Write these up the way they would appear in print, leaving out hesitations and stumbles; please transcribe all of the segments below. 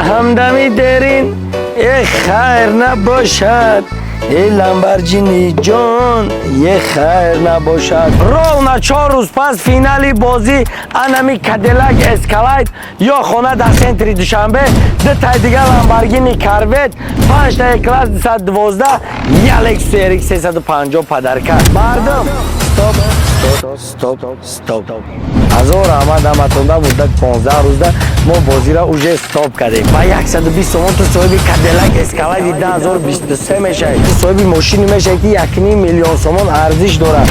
Ҳамдами дерин, е хайр набошад, е Ламборҷини ҷон, е хайр набошад. Ровно 4 рӯз пас финали бозӣ, анами Кадиллак Эскалайд ё хона дар центри Душанбе, дутай дига Ламборгини Корвет, панҷта класс 212, я Lexus RX 350 подарка. Мардум, стоп, стоп, стоп, стоп! Ҳазор раҳмат ҳаматонда. Муддати 15 рӯзда мо бозиро уже стоп кардем. Ба 120 сомон ту соҳиби Кадиллак Эскалайди 2023 мешавӣ. Ту соҳиби мошине мешавӣ, ки 1,5 миллион сомон арзиш дорад.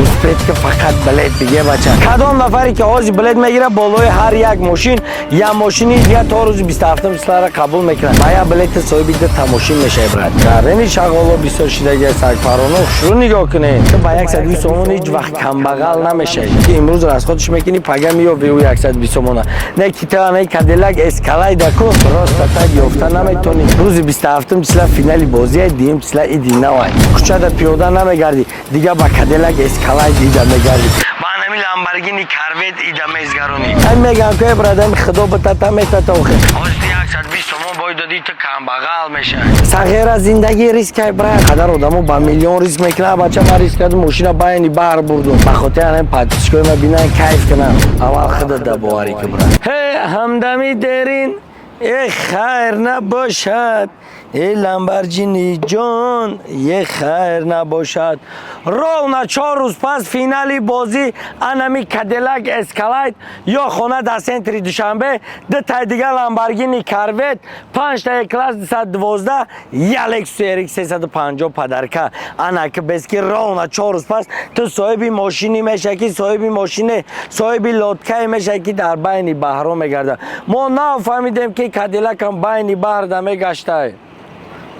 Успеть ки, фақат билет биге, бача. Кадом нафаре ки ҳозир билет мегира, болои ҳар як мошин я мошини дига то рӯзи 27 числара қабул мекунад. Ба як билети соҳиби дута мошин мешавӣ, брат. Гарени шағоло бисёр шидаги, сагпароно хушрӯ нигоҳ кунед. Ту ба 120 сомон ҳеҷ вақт камбағал намешавӣ, ки имрӯз расходш мекунӣ, пага меёбӣ ӯ 120 сомона. Не ки ту анаи Кадиллак Эскалайда ку просто так ёфта наметонӣ. Рӯзи 27 числа финали бозия, дуюм числа иди навай. Кӯчада пиёда намегардӣ, дига ба Кадиллак Эскалайд ида мегардӣ, ба анами Ламборгини Корвет ида мезгаронӣ. Ай мегам ки, брадам, худо битата метата. Охе, ҳозир 120 сомон бой додӣ, ту камбағал мешавӣ. Сағира зиндагӣ рискай, брат. Қадар одамо ба миллион риск мекунад, бача. Ман риск кардам, мошина байни баҳр бурдум, ба хотири анами подписчикои ма бинан, кайф кунам. Аввал худат да боварӣ ки, брат. Ҳе, ҳамдами дерин, е хайр набошад, е Ламборҷини ҷон, е хайр набошад. Ровно 4 рӯз пас финали бозӣ, анами Кадиллак Эскалайд ё хона дар центри Душанбе, дутай дига Ламборгини Корвет, панҷтаи класс 212, я Lexus RX 350 подарка. Анаки без ки ровно 4 рӯз пас ту соҳиби мошине мешавӣ, ки соҳиби мошине, соҳиби лодкае мешавӣ, ки дар байни баҳрҳо мегардад. Мо нафаҳмидем, ки Кадиллакам байни баҳр да мегаштай.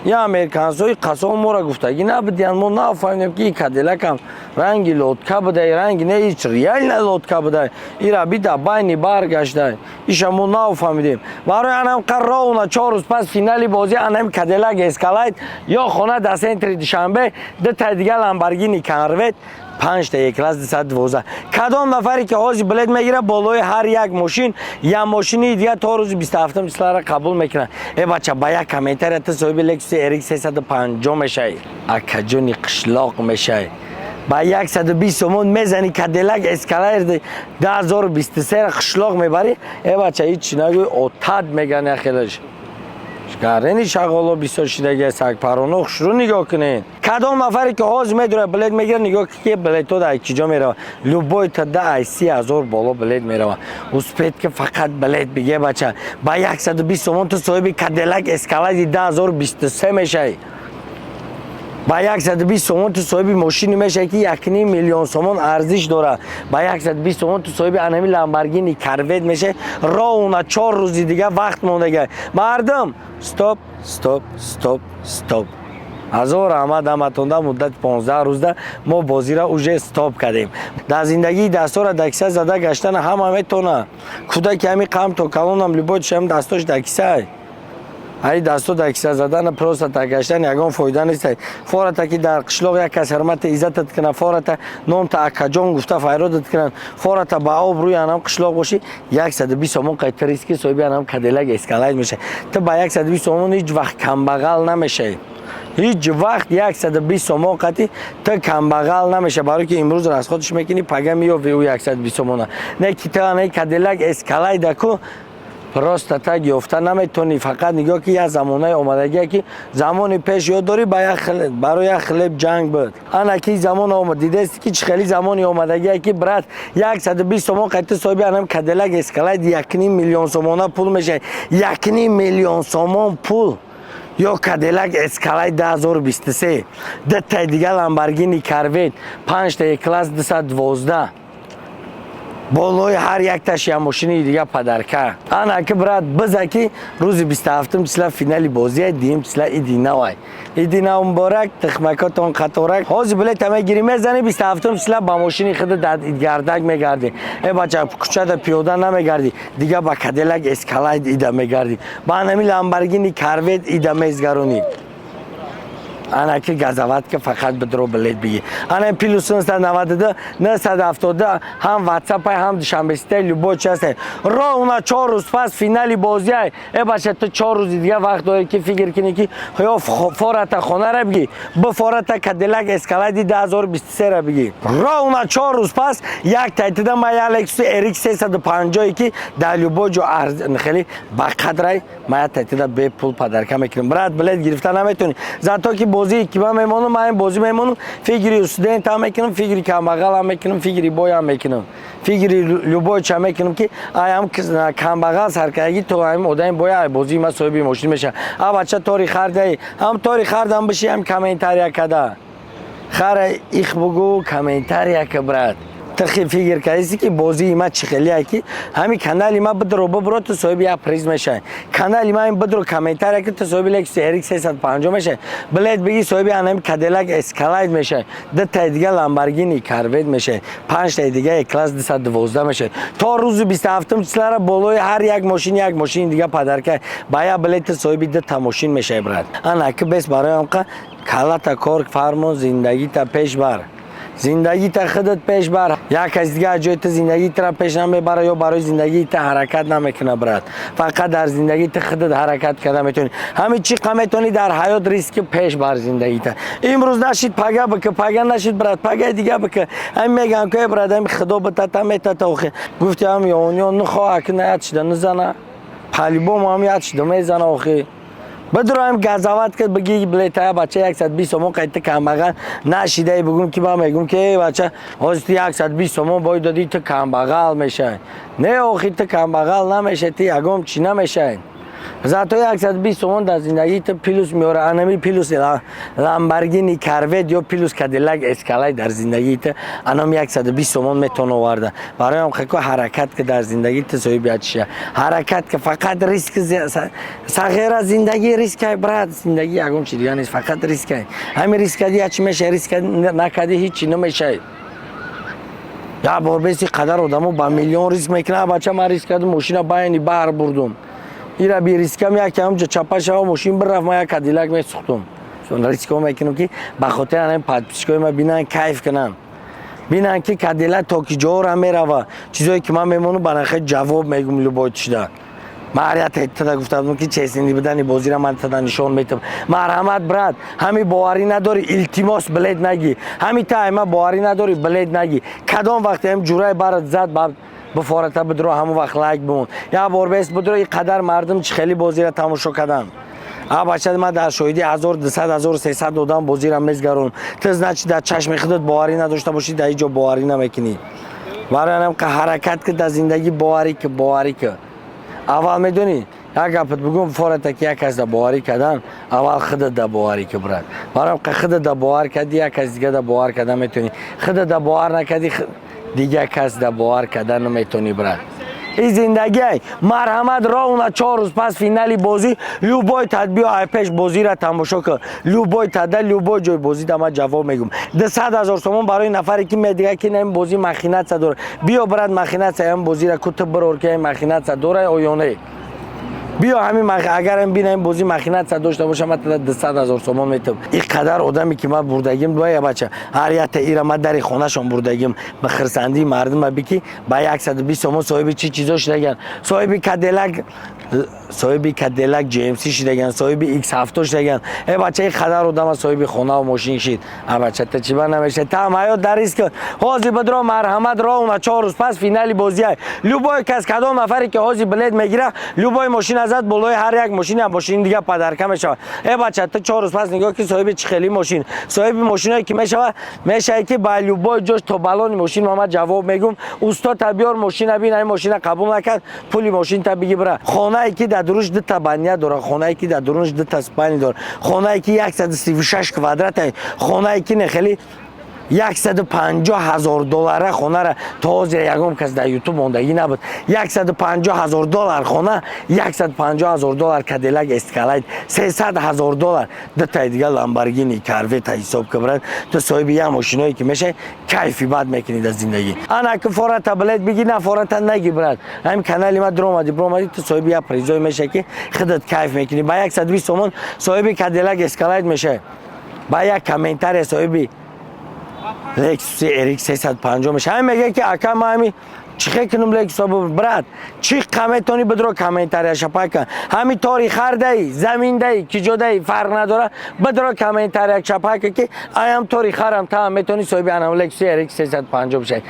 Я американцои қасом моро гуфтагӣ набудиянд. Мо нафаҳмидем, ки Кадиллакам ранги лодка будай, ранги не, ич реально лодка будай. Ира бида байни баҳр гаштай, иша мо нафаҳмидем. Барои анам ровно 4 рӯз пас финали бозӣ, анам Кадиллак Эскалайд ё хона дар центри Душанбе, дутай дига Ламборгини Корвет, панҷта е класс 212. Кадом нафаре ки ҳозир билет мегира, болои ҳар як мошин я мошини дига то рӯзи 27 числара қабул мекунад. Э бача, ба як комментария ту соҳиби Lexus RX 350 мешавӣ, акаҷони қишлоқ мешавӣ. Ба 120 сомон мезани, Кадиллак Эскалайд 2023 қишлоқ мебарӣ. Э бача, ҳеҷ чӣ нагӯй, отад меган яхелаш. Гарени шағоло бисёр шидаги, сагпароно хушрӯ нигоҳ кунед. Кадом нафаре ки ҳозир медурад, билет мегира, нигоҳ ки билетҳо дар киҷо меравад. Любой тада ай 30 000 боло билет меравад. Успеть ки, фақат билет биге, бача. Ба 120 сомон ту соҳиби Кадиллак Эскалайди 2023 мешавӣ. Ба 120 сомон ту соҳиби мошине мешавӣ, ки 1,5 миллион сомон арзиш дорад. Ба 120 сомон ту соҳиби анами Ламборгини Корвет мешавӣ. Ровно 4 рӯзи дига вақт мондага. Мардум, стоп, стоп, стоп, стоп! Ҳазор раҳмат ҳаматонда. Муддати 15 рӯзда мо бозиро уже стоп кардем. Дар зиндагии дастора дар киса зада гаштана ҳама метавонад. Кӯдаки ҳами қам то калонам, любой чишам дастош дар кисай. Ҳаи дасто дар киса задана, просто так гаштан ягон фоида нест. Фората ки дар қишлоқ як кас ҳурмати иззатат кунад, фората номта акаҷон гуфта файродат кунанд, фората ба об рӯи анам қишлоқ бошӣ, 120 сомон қайта риски соҳиби анам Кадиллак Эскалайд мешавӣ. Ту ба 120 сомон ҳеҷ вақт камбағал намешавӣ. Ҳеҷ вақт 120 сомон қатӣ ту камбағал намешавӣ, барое ки имрӯз расходш мекунӣ, пага меёбӣ ӯ 120 сомона. Не ки ту анаи Кадиллак Эскалайда ку просто так ёфта наметавонӣ. Фақат нигоҳ ки як замонаи омадагие, ки замони пеш ёд дорӣ, ба як барои як хлеб ҷанг буд. Ана ки замон омад, дидасти, ки чӣ хели замони омадагие, ки, брат, 120 сомон қайти соҳиби анам Кадиллак Эскалайд 1,5 миллион сомона пул мешавад. 1,5 миллион сомон пул ё Кадиллак Эскалайд 2023, дутаи дига Ламборгини Корвет, панҷтаи класс 212, болои ҳар якташ я мошини дига подарка. Ана ки, брат, биза ки рӯзи 27 числа финали бозия, дуюм числа иди навай. Иди нав муборак, тухмакотон қаторак. Ҳозир билета мегирӣ, мезанӣ, 27 числа ба мошини худ дар идгардак мегардӣ. Э бача, кӯчада пиёда намегардӣ, дига ба Кадиллак Эскалайд ида мегардӣ, ба анами Ламборгини Корвет ида мезгаронӣ. Анаки газовать ка, фақат бидро, билет биги. Ана плюс 992 972, ҳам WhatsApp, ҳам Душанбе, любой часе. Ровно 4 рӯз пас финали бозиай. Э бача, ту 4 рӯзи дига вақт дорӣ, ки фикр кунӣ, ки ё фората хонара биги, бифората Кадиллак Эскалайди 2023 биги. Ровно 4 рӯз пас як тайтида ма я Lexus RX 350, ки дар любой ҷо хеле ба қадрай, ма як тайтида бепул подарка мекунам. Брат, билет гирифта наметонӣ, зато ки бозии ки ман мемонам, ман ин бозӣ мемонам, фикри студент ҳам мекунам, фикри камбағал ҳам мекунам, фикри бой ҳам мекунам, фикри любой ча мекунам, ки аям камбағал саркардагӣ то ҳамин одами бой ай бозии ма соҳиби мошин меша. А бача, тори хардаи ҳам, тори хардам биши, ҳам комментария када хара их бугу, комментария ка. Брат, тахи фикр кардиси, ки бозии ма чӣ хелия, ки ҳамин канали ма бидро, бибро, ту соҳиби як приз мешавӣ. Канали ма ин бидро, комментария ки, ту соҳиби Lexus RX 350 мешавӣ. Билет биги, соҳиби анами Cadillac Escalade мешавӣ, дутаи дига Lamborghini Corvette мешавӣ, панҷтаи дига E-класс 212 мешавӣ. То рӯзи 27 числара болои ҳар як мошин як мошини дига подарка. Ба як билети соҳиби дута мошин мешавӣ, брат. Ана ки бес барои онқа калата кор фармон, зиндагита пеш бар, зиндагита худат пеш бар. Як кас дига аз ҷои ту зиндагитра пеш намебара ё барои зиндагии ту ҳаракат намекуна, брат. Фақат дар зиндагии ту худат ҳаракат карда метавонӣ. Ҳамин чӣ қа метавонӣ дар ҳаёт риски пеш бар зиндагита. Имрӯз нашид, пага бика, пага нашид, брат, пагаи дига бика. Ҳамин мегӯям ки, брат, ҳами худо битата метата. Охи гуфти ҳам ёнён нухоҳа ки наяд шида низана, по-любому ҳам яд шида мезана. Охи бидроем, газовать ка, биги билетая, бача, 120 сомон қайта камбағал нашидаи. Бугум ки ман мегум, ки эй бача, ҳозир ту 120 сомон бой додӣ, ту камбағал мешавӣ. Не, охи, ту камбағал намешавӣ, ту ягон чӣ намешавӣ. Зато 120 сомон дар зиндагии ту плюс меора. Анами плюс Ламборгини Корвет ё плюс Кадиллак Эскалай дар зиндагии ту анам 120 сомон метавон оварда. Барои ҳам хако ҳаракат ки, дар зиндагии ту соҳиби ячиша ҳаракат ки, фақат риск сағира. Зиндагӣ рискай, брат, зиндагӣ ягон чи дига нест, фақат рискай. Ҳамин риск кардӣ, ячи мешавӣ, риск накардӣ, ҳичи намешавӣ. Як бор беси қадар одамо ба миллион риск мекунад. Бача, ман риск кардам, мошина байни баҳр бурдум. Ира би рискам як ҳамҷа чапа шава, мошин бирафт, ман як Кадилак месухтум. Рискҳо мекунам, ки ба хотири ҳамин подписчикои ма бинанд, кайф кунанд, бинанд, ки Кадилак то ки ҷоора мерава. Чизое ки ман мемонам, ба нахе ҷавоб мегум. Любой чида ман ҳар як тада гуфта будам, ки честный будани бозиро ман тада нишон метам. Марҳамат, брат, ҳами боварӣ надорӣ, илтимос, билет нагӣ. Ҳами та ма боварӣ надорӣ, билет нагӣ. Кадом вақте ҳам ҷурай барат зад, бифората бидро, ҳамон вақт лайк бимон. Як бор бес бидро, и қадар мардум чӣ хеле бозиро тамошо карданд. А бача, ман дар шоҳидии 1200, 1300 одам бозиро мезгаронам. Ту, значит, дар чашми худат боварӣ надошта бошӣ, дар ҳеҷ ҷо боварӣ намекунӣ. Барои ҳам ҳаракат ки, дар зиндагӣ боварӣ ки, боварӣ ки. Аввал медонӣ, як гапат бигӯм, фората ки як кас да боварӣ кардан, аввал худат да боварӣ ки, брат. Барои худат да бовар кардӣ, як кас дига да бовар кардан метавонӣ. Худат да бовар накардӣ, дигар кас да бовар кардан наметавонӣ, брат. И зиндагиай. Марҳамат, ровно 4 рӯз пас финали бозӣ. Любой тадбиё, ай пеш бозиро тамошо кун. Любой тада, любой ҷои бозӣ да ман ҷавоб мегӯм. 200 000 сомон барои нафаре ки медига, ки ин бозӣ махинация дорад. Биё, брат, махинация ин бозиро кутуб бирор, ки ин махинация дорад оё не. Биё, ҳамин агарам бинам, бозӣ махинация дошта бошам, ман тада 200 000 сомон метам. И қадар одаме ки ман бурдагим, дуая бача, ҳар якта ира ман дари хонашон бурдагим. Ба хирсандии мардума би, ки ба 120 сомон соҳиби чӣ чизо шудаган: соҳиби Кадилак, соҳиби Кадилак GMC шудаган, соҳиби X7 шудаган. Э бача, и қадар одама соҳиби хонаву мошин шид. А бача, та чиба намешад? Там ҳаёт дар риск. Ҳозир бидро, марҳамат, ровно 4 рӯз пас финали бозиай. Любой кас, кадом нафаре ки ҳозир билет мегира, любой мошин азад, болои ҳар як мошин як мошини дига подарка мешавад. Э бача, ту 4 рӯз пас нигоҳ ки, соҳиби чӣ хели мошин, соҳиби мошиное ки мешавад, мешавад, ки ба любой ҷош то балони мошин ман ҷавоб мегум. Усто та биёр, мошина бин, ай мошина қабул накард, пули мошин та биги, бира. Хонае ки дар дурунаш дута баня дорад, хонае ки дар дурунаш дута спальня дорад, хонае ки 136 квадрата, хонае ки не хели 150 000 доллара хонара то ҳозир ягон кас дар Ютуб мондагӣ набуд. 150 000 доллар хона, 150 000 доллар Кадилак Эскалайд, 300 000 доллар дутаи дига Ламборгини Корвета ҳисоб кибрад. Ту соҳиби як мошиное ки мешавӣ, кайфи бад мекунӣ дар зиндагӣ. Ана ки фората билет биги, на фората наги, брат. Ҳамин канали ма дуромадӣ, биромадӣ, ту соҳиби як призое мешавӣ, ки худат кайф мекунӣ. Ба 120 сомон соҳиби Кадилак Эскалайд мешавӣ. Ба як комментария соҳиби Lexus RX 350 меша. Ҳами мега, ки ака, ма ҳами чихе кунум Lexus? Брат, чӣ қа метавонӣ, бидро, комментария шапай кун. Ҳами тори хардаи, заминдаи, ки ҷодаи, фарқ надора, бидро, комментария шапай кун, ки аям тори харам, та метавонӣ соҳиби анам Lexus RX 350 бишавӣ.